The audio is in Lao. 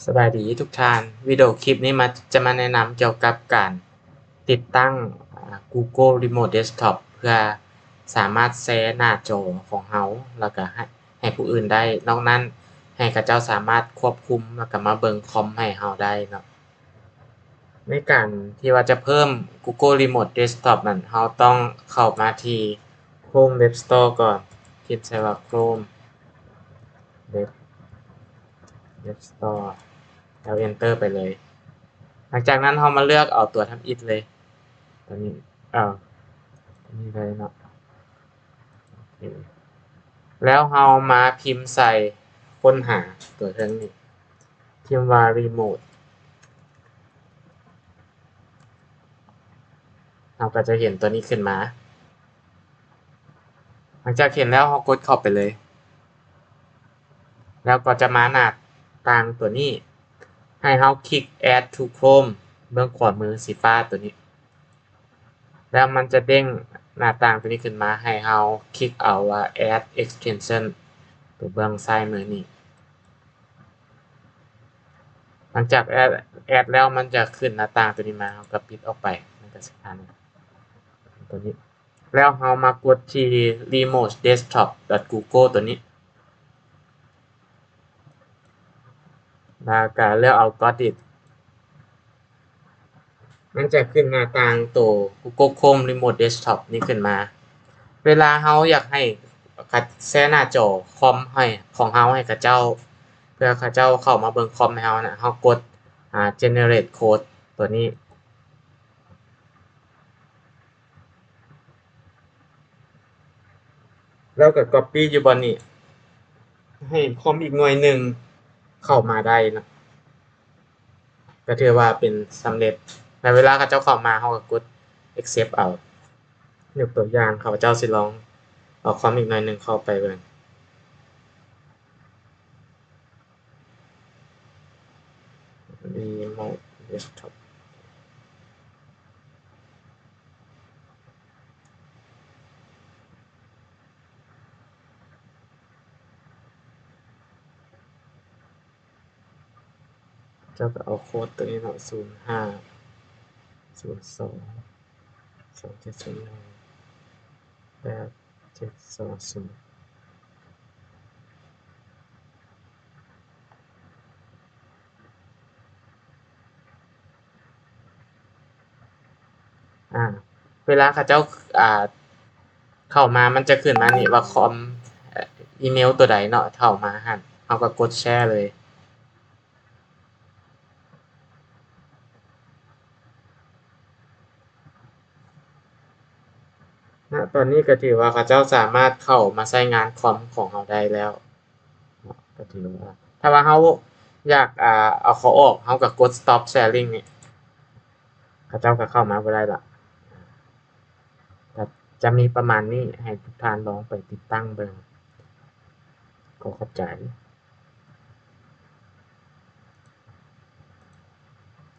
ສະບາຍດີທຸກທ່ານ, ວິດີໂອຄລິບນີ້ມາ ຈະມາແນະນຳກ່ຽວກັບການຕິດຕັ້ງ ອ່າ Google Remote Desktop ເພື່ອສາມາດແຊໜ້າຈໍຂອງເຮົາ ແລ້ວກະໃຫ້ ໃຫ້ຜູ້ອື່ນໄດ້. ນອກນັ້ນ ໃຫ້ເຂົາເຈົ້າສາມາດຄວບຄຸມ ແລ້ວກະມາເບິ່ງຄອມໃຫ້ເຮົາໄດ້ເນາະ. ໃນການທີ່ວ່າຈະເພີ່ມ Google Remote Desktop ນັ້ນ ເຮົາຕ້ອງເຂົ້າມາທີ່ Chrome Web Store ກ່ອນ, ພິມໃສ່ວ່າ Chrome Web Web Store ແລ້ວ Enter ໄປເລີຍ. ຫຼັງຈາກນັ້ນເຮົາມາເລືອກເອົາຕົວທຳອິດເລີຍ ຕົວນີ້ ເອົາ ຕົວນີ້ໄດ້ເນາະ. ໂອເຄ ແລ້ວເຮົາມາພິມໃສ່ຄົ້ນຫາຕົວເທິງນີ້ ພິມວ່າ Remote ເຮົາກໍຈະເຫັນຕົວນີ້ຂຶ້ນມາ. ຫຼັງຈາກເຫັນແລ້ວ ເຮົາກົດເຂົ້າໄປເລີຍ ແລ້ວກໍຈະມາໜ້າຕ່າງຕົວນີ້ ໃຫ້ເຮົາຄລິກ Add to Chrome ເບື້ອງຂວາມືສີຟ້າຕົວນີ້ ແລ້ວມັນຈະເດ້ງໜ້າຕ່າງຕົວນີ້ຂຶ້ນມາ ໃຫ້ເຮົາຄລິກເອົາວ່າ Add Extension ຕົວເບື້ອງຊ້າຍມືນີ້. ຫຼັງຈາກ Add Add ແລ້ວ ມັນຈະຂຶ້ນໜ້າຕ່າງຕົວນີ້ມາ ເຮົາກໍປິດອອກໄປ ມັນກໍຊິຜ່ານຕົວນີ້. ແລ້ວເຮົາມາກົດທີ່ remote desktop dot google ຕົວນີ້ ແລ້ວກໍເລືອກເອົາ Got it. ມັນຈະຂຶ້ນໜ້າຕ່າງໂຕ Google Chrome Remote Desktop ນີ້ຂຶ້ນມາ. ເວລາເຮົາຢາກໃຫ້ແຊໜ້າຈໍຄອມໃຫ້ ຂອງເຮົາໃຫ້ເຂົາເຈົ້າ ເພື່ອເຂົາເຈົ້າເຂົ້າມາເບິ່ງຄອມໃຫ້ເຮົານະ ເຮົາກົດ ອ່າ Generate Code ຕົວນີ້ ແລ້ວກໍ Copy ຢູ່ບ່ອນນີ້ ໃຫ້ຄອມອີກໜ່ວຍໜຶ່ງເຂົ້າມາໄດ້ເນາະ. ກໍຖືວ່າເປັນສຳເລັດ ແລະ ເວລາເຂົາເຈົ້າເຂົ້າມາ ເຮົາກໍກົດ Accept ເອົາ. ຍົກຕົວຢ່າງ ຂ້າພະເຈົ້າຊິລອງເອົາຄອມອີກໜ່ວຍໜຶ່ງເຂົ້າໄປເບິ່ງ Remote Desktop. ເຈົ້າກໍເອົາໂຄດຕົວນີ້ເນາະ ສູນຫ້າ ສູນສອງ ສອງເຈັດສູນໜຶ່ງ ແປດເຈັດສອງສູນ. ອາ ເວລາເຂົາເຈົ້າ ອາ ເຂົ້າມາ ມັນຈະຂຶ້ນມານີ້ວ່າຄອມ ອີເມວຕົວໃດເນາະ ເຂົ້າມາຫັ້ນ ເຮົາກໍກົດ Share ເລີຍ. ນະຕອນນີ້ກໍຖືວ່າເຂົາເຈົ້າສາມາດເຂົ້າມາໃຊ້ງານຄອມຂອງເຮົາໄດ້ແລ້ວ. ກໍຖືວ່າ ຖ້າວ່າເຮົາຢາກ ອາ ເອົາເຂົາອອກ ເຮົາກໍກົດ Stop Sharing ນີ້ ເຂົາເຈົ້າກໍເຂົ້າມາບໍ່ໄດ້ລະ. ກໍຈະມີປະມານນີ້ ໃຫ້ທຸກທ່ານລອງໄປຕິດຕັ້ງເບິ່ງ. ຂໍຂອບໃຈ.